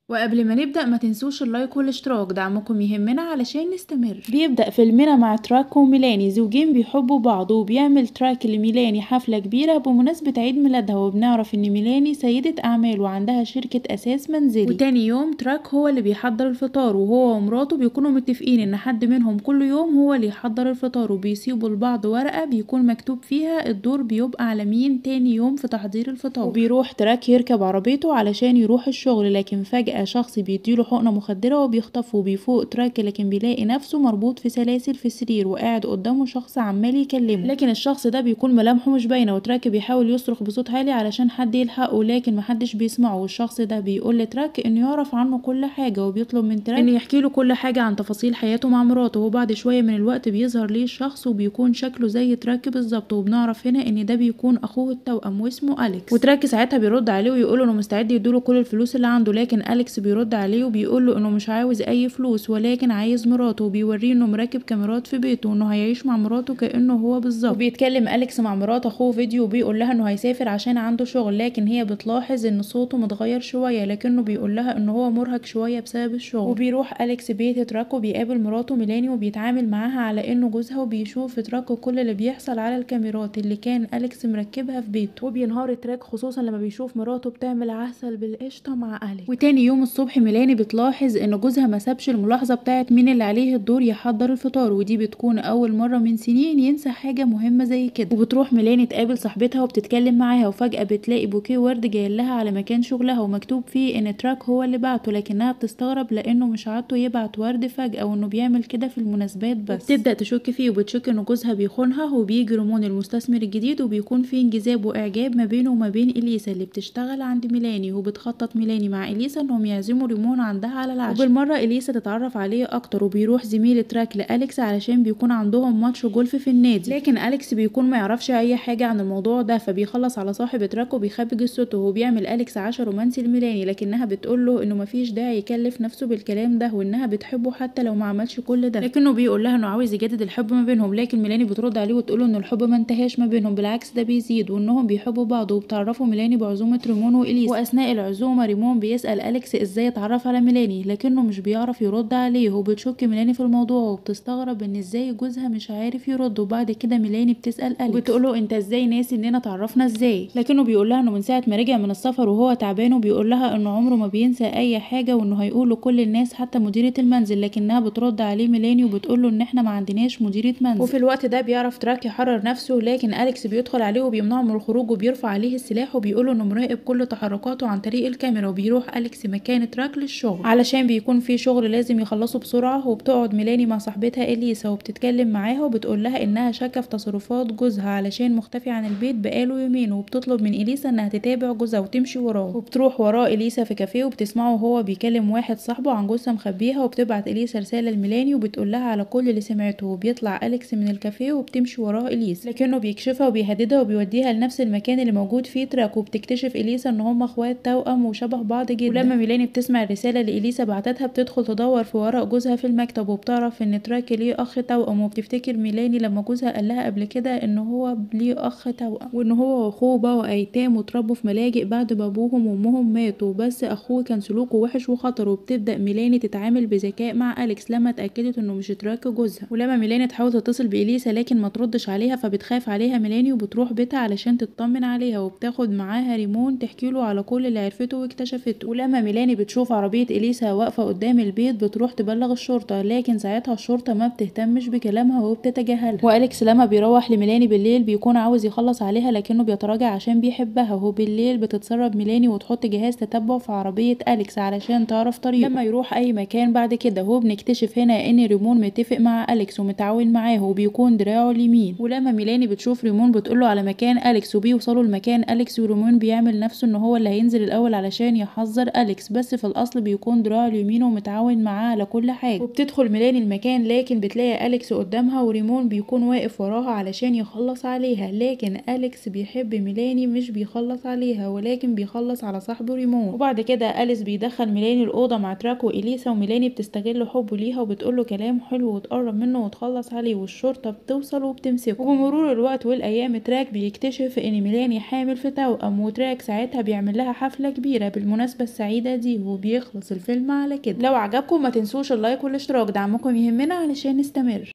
وقبل ما نبدأ ما تنسوش ال like والاشتراك، دعمكم يهمنا علشان نستمر. بيبدأ فيلمنا مع تراك وميلاني، زوجين بيحبوا بعض، وبيعمل تراك لميلاني حفلة كبيرة بمناسبة عيد ميلادها، وبنعرف ان ميلاني سيدة اعمال وعندها شركة اساس منزلي. وتاني يوم تراك هو اللي بيحضر الفطار، وهو ومراته بيكونوا متفقين ان حد منهم كل يوم هو اللي يحضر الفطار، وبيسيبوا لبعض ورقة بيكون مكتوب فيها الدور بيبقى على مين تاني يوم في تحضير الفطار. وبيروح تراك يركب عربيته علشان يروح الشغل، لكن فجأة شخص بيديله حقنة مخدرة وبيخطفه، وبيفوق تراك لكن بيلاقي نفسه مربوط في سلاسل في السرير، وقاعد قدامه شخص عمال يكلمه، لكن الشخص ده بيكون ملامحه مش باينة، وتراك بيحاول يصرخ بصوت عالي علشان حد يلحقه لكن محدش بيسمعه. والشخص ده بيقول لتراك انه يعرف عنه كل حاجة، وبيطلب من تراك انه يحكي له كل حاجة عن تفاصيل حياته مع مراته. وبعد شوية من الوقت بيظهر ليه الشخص وبيكون شكله زي تراك بالظبط، وبنعرف هنا ان ده بيكون اخوه التوأم واسمه اليكس. وتراك ساعتها بيرد عليه ويقول انه مستعد يديله كل الفلوس اللي عنده، لكن اليكس بيرد عليه وبيقول له انه مش عاوز اي فلوس ولكن عايز مراته، وبيوريه انه مركب كاميرات في بيته وانه هيعيش مع مراته كانه هو بالظبط. وبيتكلم اليكس مع مرات اخوه فيديو وبيقول لها انه هيسافر عشان عنده شغل، لكن هي بتلاحظ ان صوته متغير شوية، لكنه بيقول لها انه هو مرهق شوية بسبب الشغل. وبيروح اليكس بيت تراك وبيقابل مراته ميلاني وبيتعامل معاها على انه جوزها، وبيشوف تراك كل اللي بيحصل على الكاميرات اللي كان اليكس مركبها في بيته. وبينهار تراك خصوصا لما بيشوف مراته بتعمل عسل بالقشطه مع اليكس. وتاني يوم الصبح ميلاني بتلاحظ ان جوزها ما سابش الملاحظة بتاعت مين اللي عليه الدور يحضر الفطار، ودي بتكون اول مرة من سنين ينسى حاجة مهمة زي كده. وبتروح ميلاني تقابل صاحبتها وبتتكلم معاها، وفجاة بتلاقي بوكيه ورد جاي لها على مكان شغلها ومكتوب فيه ان تراك هو اللي بعته، لكنها بتستغرب لانه مش عادته يبعت ورد فجاة وانه بيعمل كده في المناسبات بس. بتبدا تشك فيه وبتشك ان جوزها بيخونها، وبيجي ريمون المستثمر الجديد وبيكون في انجذاب واعجاب ما بينه وما بين اليسا اللي بتشتغل عند ميلاني، وبتخطط ميلاني مع اليسا انهم يعزموا ريمون عندها على العشاء، وبالمره اليسا تتعرف عليه اكتر. وبيروح زميل تراك لالكس علشان بيكون عندهم ماتش جولف في النادي، لكن اليكس بيكون ما يعرفش اي حاجة عن الموضوع ده، فبيخلص على صاحب تراك وبيخبي جثته، وبيعمل اليكس عشاء رومانسي لميلاني، لكنها بتقول له انه مفيش داعي يكلف نفسه بالكلام ده وانها بتحبه حتى لو ما عملش كل ده، لكنه بيقول لها انه عاوز يجدد الحب ما بينهم، لكن ميلاني بترد عليه وتقول له ان الحب ما انتهاش ما بينهم، بالعكس ده بيزيد وانهم بيحبوا بعض. وبتعرفوا ميلاني بعزومه ريمون واليسا، واثناء العزومة ريمون بيسال اليكس ازاي اتعرف على ميلاني، لكنه مش بيعرف يرد عليه، وبتشك ميلاني في الموضوع وبتستغرب ان ازاي جوزها مش عارف يرد. وبعد كده ميلاني بتسال اليكس وبتقول له انت ازاي ناسي اننا اتعرفنا ازاي، لكنه بيقول لها انه من ساعة ما رجع من السفر وهو تعبان، وبيقول لها انه عمره ما بينسى اي حاجة وانه هيقول لكل الناس حتى مديره المنزل، لكنها بترد عليه ميلاني وبتقول له ان احنا ما عندناش مديره منزل. وفي الوقت ده بيعرف تراك يحرر نفسه، لكن اليكس بيدخل عليه وبيمنعه من الخروج وبيرفع عليه السلاح وبيقول له انه مراقب كل تحركاته عن طريق الكاميرا. وبيروح اليكس مكان تراك للشغل علشان بيكون في شغل لازم يخلصه بسرعة. وبتقعد ميلاني مع صاحبتها اليسا وبتتكلم معاها وبتقول لها انها شاكه في تصرفات جوزها علشان مختفي عن البيت بقاله يومين، وبتطلب من اليسا انها تتابع جوزها وتمشي وراه. وبتروح وراه اليسا في كافيه وبتسمعه وهو بيكلم واحد صاحبه عن جثة مخبيها، وبتبعت اليسا رسالة لميلاني وبتقول لها على كل اللي سمعته. وبيطلع اليكس من الكافيه وبتمشي وراه اليسا، لكنه بيكشفها وبيهددها وبيوديها لنفس المكان اللي موجود فيه تراك. وبتكتشف اليسا ان هم اخوات توأم وشبه بعض جدا. ولما ميلاني بتسمع الرسالة اللي اليسا بعتتها بتدخل تدور في ورق جوزها في المكتب، وبتعرف ان تراك ليه اخ توأم. وبتفتكر ميلاني لما جوزها قال لها قبل كده ان هو ليه اخ توأم وان هو واخوه بقوا ايتام وتربوا في ملاجئ بعد ما ابوهم وامهم ماتوا، بس اخوه كان سلوكه وحش وخطر. وبتبدا ميلاني تتعامل بذكاء مع اليكس لما اتاكدت انه مش تراك جوزها. ولما ميلاني تحاول تتصل باليسا لكن ما تردش عليها، فبتخاف عليها ميلاني وبتروح بيتها علشان تطمن عليها، وبتاخد معاها ريمون تحكي له على كل اللي عرفته واكتشفته. ولما ميلاني بتشوف عربية اليسا واقفة قدام البيت بتروح تبلغ الشرطة، لكن ساعتها الشرطة ما بتهتمش بكلامها وبتتجاهلها. واليكس لما بيروح لميلاني بالليل بيكون عاوز يخلص عليها لكنه بيتراجع عشان بيحبها. وهو بالليل بتتسرب ميلاني وتحط جهاز تتبع في عربية اليكس علشان تعرف طريقه لما يروح اي مكان. بعد كده هو بنكتشف هنا ان ريمون متفق مع اليكس ومتعاون معاه وبيكون دراعه اليمين. ولما ميلاني بتشوف ريمون بتقوله على مكان اليكس، وبيوصلوا لمكان اليكس، وريمون بيعمل نفسه ان هو اللي هينزل الاول علشان يحذر اليكس، بس في الاصل بيكون دراعه اليمين ومتعاون معاه على كل حاجة. وبتدخل ميلاني المكان لكن بتلاقي اليكس قدامها وريمون بيكون واقف وراها علشان يخلص عليها، لكن اليكس بيحب ميلاني مش بيخلص عليها ولكن بيخلص على صاحبه ريمون. وبعد كده اليكس بيدخل ميلاني الاوضة مع تراك واليسا، وميلاني بتستغل حبه ليها وبتقوله كلام حلو وتقرب منه وتخلص عليه، والشرطة بتوصل وبتمسكه. وبمرور الوقت والايام تراك بيكتشف ان ميلاني حامل في توأم، وتراك ساعتها بيعمل لها حفلة كبيرة بالمناسبة السعيدة دي. دي. وبيخلص الفيلم على كده. لو عجبكم ما تنسوش ال like والاشتراك، دعمكم يهمنا علشان نستمر.